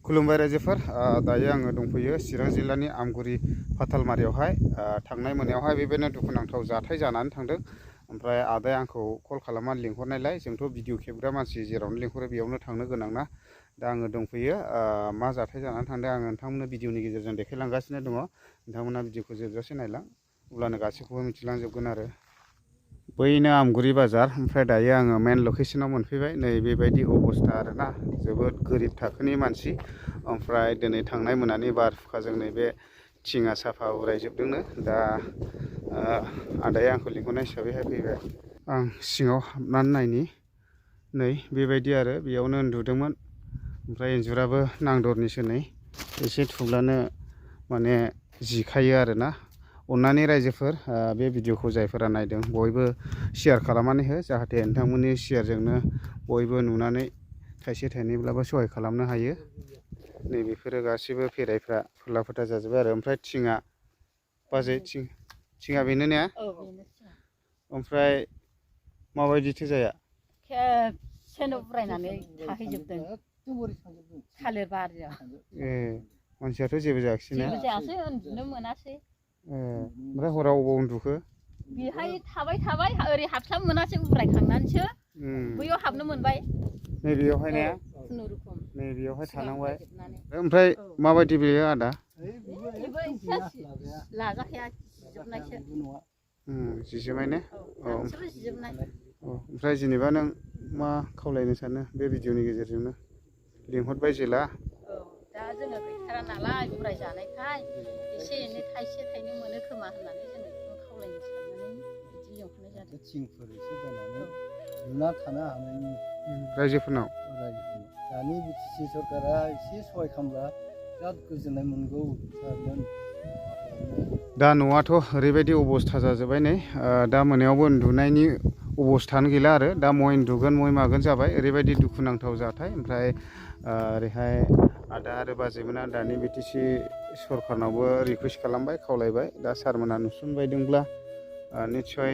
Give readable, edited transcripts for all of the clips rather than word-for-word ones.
खुलुमबाय रायजोफोर दायो आङो दंफैयो चिरां जिल्लानि आमगुरि फाथालमारियावहाय थांनाय मोनायावहाय बेबायदिनो दुखुनांथाव जाथाय जानानै थांदों। ओमफ्राय आदाया आंखौ कल खालामनानै लिंहरनायलाय जोंथ' भिडिअ खेबग्रा मानसि जेरावनो लिंहरो बेयावनो थांनो गोनां ना। दा आङो दंफैयो मा जाथाय जानानै थांदों आङो नोंथांमोननो भिडिअनि गेजेरजों देखायलांगासिनो दङ। नोंथांमोना भिडिअखौ जोबजासे नायलां अब्लानो गासैखौबो मिथिलांजोबगोन आरो। बैनो आमगुरि बाजार ओमफ्राय दायो आङो मेन लकेसनाव मोनफैबाय। नै बेबायदि अबस्था आरोना, जोबोद गोरिब थाखोनि मानसि। ओमफ्राय दिनै थांनाय मोनानि बारहुंखाजों नैबे थिङा साफा उरायजोबदोंनो। दा आदाया आंखौ लिंहरनाय हिसाबैहाय फैबाय। आं सिङाव हाबनानै नायनि। नै बेबायदि आरो, बेयावनो उन्दुदोंमोन। ओमफ्राय इन्जुराबो नांदरनिसो नै, एसे थुब्लानो माने जिखायो आरोना। अन्नानै रायजोफोर बे भिडिअखौ जायफोरा नायदों बयबो शेयार खालामनानै हो, जाहाथे नोंथांमोननि शेयारजोंनो बयबो नुनानै थाइसे थाइनैब्लाबो सहाय खालामनो हायो। नैबेफोरो गासैबो फेराइफ्रा फोरला फोथा जाजोब्बाय आरो। ओमफ्राय थिङा बाजै थिङा बेनो ने? औ बेनो थिङा। ओमफ्राय माबायदिथो जाया? खेबसेनो उरायनानै थाहैजोबदों थालिर बारियाव। मानसियाथ' जेबो जायाखिसै ने? जेबो जायासै, उन्दुनो मोनासै। ओमफ्राय हराव अबाव उन्दुखो? बेहाय थाबाय ओरै हाबस्लाब मोनासै, उरायखांनानैसो बैयाव हाबनो मोनबाय। नैबेयावहाय ने? खुनुरुखुम नैबेयावहाय थानांबाय। जोबनानै ओमफ्राय माबायदि बेयो आदा? बेबो एसे लाजाखाया, जिजोबनायसो। जिजोबनाय ने? गासिबो जिजोबनाय। ओमफ्राय जेनेबा नों मा खावलायनो सानो बे भिडिअनि गेजेरजोंनो? लिंहरबाय जेला। दा जोङो गैथारा नालाय उराय जानायखाय एसे एनै थाइसे थाइनै मोनो खोमा होननानै जोङो बेखौनो खावलायनो साननानै बिदि लिंहरनाय जादों। थिंफोर एसे बायनानै लुना थानो हानायनि रायजोफोरनाव दानि बिटिसि सरकारा एसे सहाय खालामब्ला बिराद गोजोननाय मोनगौ सारमोन। दा न'आथ' ओरैबायदि अबस्था जाजोब्बाय नै, दा मोनायावबो उन्दुनायनि अबस्थायानो गैला आरो। दा मय उन्दुगोन मय मागोन जाबाय, ओरैबायदि दुखुनांथाव जाथाय। ओमफ्राय ओरैहाय आदा आरो बाजैमोना दानि बिटिसि सरखारनावबो रिकुवेस्ट खालामबाय, खावलायबाय। दा सारमोना नुसनबायदोंब्ला निस्सय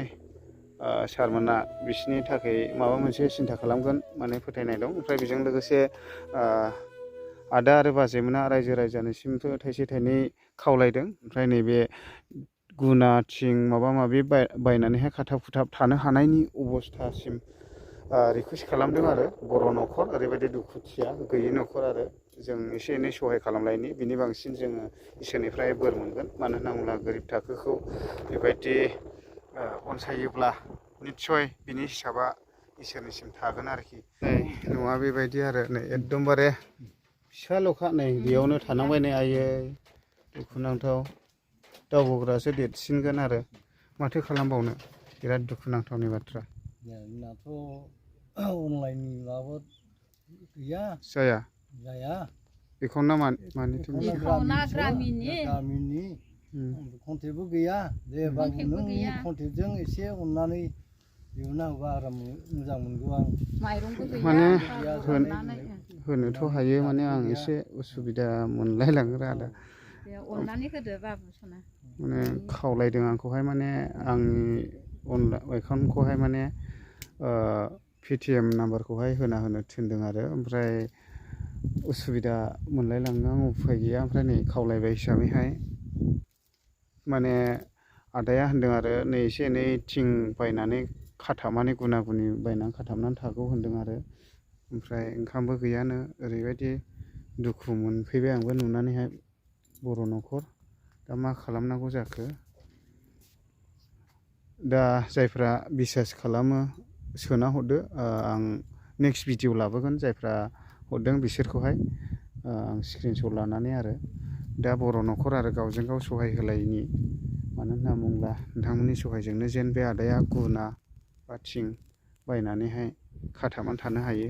सारमोना बिसोरनि थाखाय माबा मोनसे सिन्था खालामगोन माने फोथायनाय दं। ओमफ्राय बेजों लोगोसे आदा आरो बाजैमोना रायजो राजानिसिमबो थाइसे थाइनै खावलायदों। ओमफ्राय नैबे गुना थिं माबा माबि बायनानैहाय खाथाब खुथाब थानो हानायनि अबस्थासिम रिकुवेस्ट खालामदों आरो। बर' न'खर ओरैबायदि दुखुथिया गैयि न'खर आरो। जों एसे एनै सहाय खालामलायनि, बिनि बांसिन जोङो इसोरनिफ्राय बोर मोनगोन। मानो होनना बुङोब्ला गोरिब थाखोखौ बेबायदि अनसायोब्ला निस्सय बिनि हिसाबा इसोरनिसिम थागोन आरोखि। न'आ बेबायदि आरो नै एकदमबारे फिसाल'खा, नै बेयावनो थानांबाय नै। आयै दुखुनांथाव, दावबोग्रासो देरसिनगोन आरो माथो खालामबावनो, बिराद दुखुनांथावनि बाथ्रा। जोंनाथ' अनलाइननि माबा गैया, जाया बेखौनो मानिथो गामिनि कन्टेक्टबो गैया। दे बाबु नोंनि कन्टेक्टजों एसे अननानै दिहुनना होबा आराम मोजां मोनगौ आं। माने होनोथ' हायो, माने आं एसे उसुबिदा मोनलायलाङो आदा। अननानै होदो बाबु सना। माने खावलायदों आंखौहाय, माने आंनि एकाउन्टखौहाय माने पेटिएम नाम्बारखौहाय होनो थिनदों आरो। ओमफ्राय उसुबिदा मोनलायलाङो, आं उफाय गैया। ओमफ्राय नै खावलायबाय हिसाबैहाय माने आदाया होनदों आरो, नै एसे एनै थिं बायनानै खाथाबनानै गुना गुनि बायनानै खाथाबनानै थागौ होनदों आरो। ओमफ्राय ओंखामबो गैयानो, ओरैबायदि दुखु मोनफैबाय आंबो नुनानैहाय। बर' न'खर, दा मा खालामनांगौ जाखो। दा जायफ्रा बिसास खालामो सोना हरदो, आं नेक्स्ट भिडिअ लाबोगोन जायफ्रा हरदों बिसोरखौहाय आं स्क्रिनशट लानानै आरो। दा बर' न'खर आरो गावजों गाव सहाय होलायनि, मानो होनना बुङोब्ला नोंथांमोननि सहायजोंनो जेन बे आदाया गुना बा थिं बायनानैहाय खाथाबनानै थानो हायो।